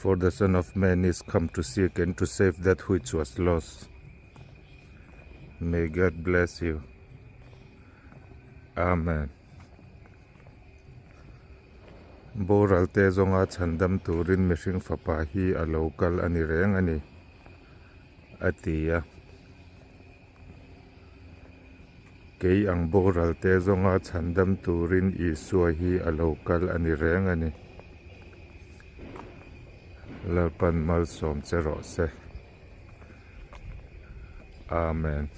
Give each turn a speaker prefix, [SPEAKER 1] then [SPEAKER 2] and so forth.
[SPEAKER 1] For the son of man is come to seek and to save that which was lost. May God bless you. Amen. Boral te zawnga chhandam turin mihring fapa hi a lo kal a ni reng a ni, a ti a. Kei ang boral te zawnga chhandam turin Isua hi a lo kal a ni reng a ni. Lalpan malsawm che rawh se. Amen.